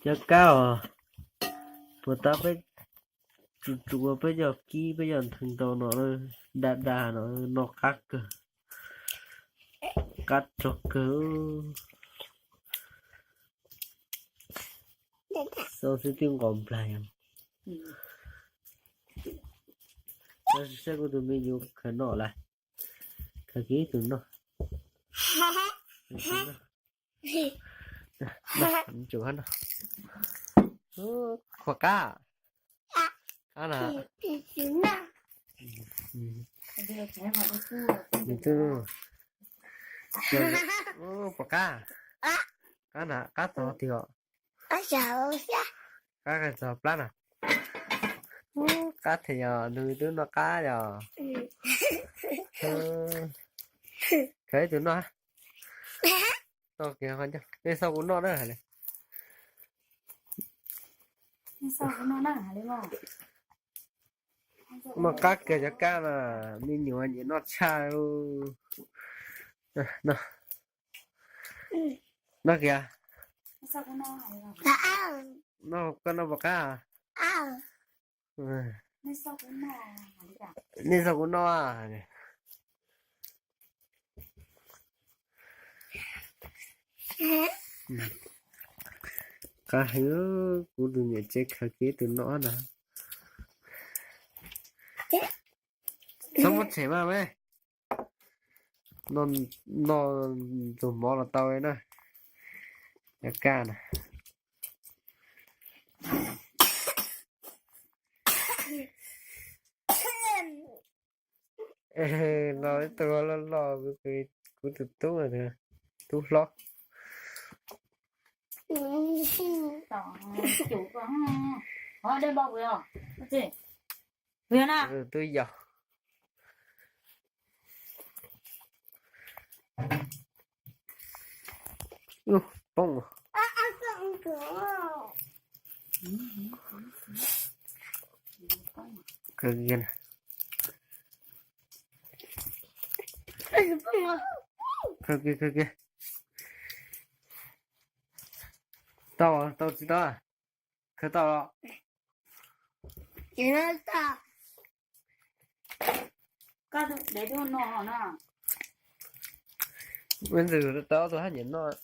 Cov kab os, puas tab peb tsuas tsuas peb cov kib peb cov ntheev tau no, da da no, noj qab kawg, qab tso kawg. Xauj xwb twb nqos nplaig. Saib kuv tus me nyuam khaws noj lawm, khaws kiag ib tug noj. Puas qab? Qab na. Puas qab? Qab na, qab txog twg os? Qab txog plab na. Qab thiaj yog nws twb noj qab yog. Khaws ib tug noj. Nej xauj kuv noj na. Noj qab kiag cov kab na, me nyuam nyiam noj tshaj. Noj kiag. Noj, koj noj puas qab? Nej xauj kuv noj. Qab heev, kuv tus niam tsev khaws kiag tus noj na. Txhob muab tshem mas me. Noj tus mov los tau li na. Cov kab na. Los ib tug loj loj, kuv tus tub, tub hlob. Tub yau. Poob. Khaws kiag, khaws kiag. Tau, tau tsis tau? Khaws tau los? Ntxwg tau ob tug hab nyiam noj.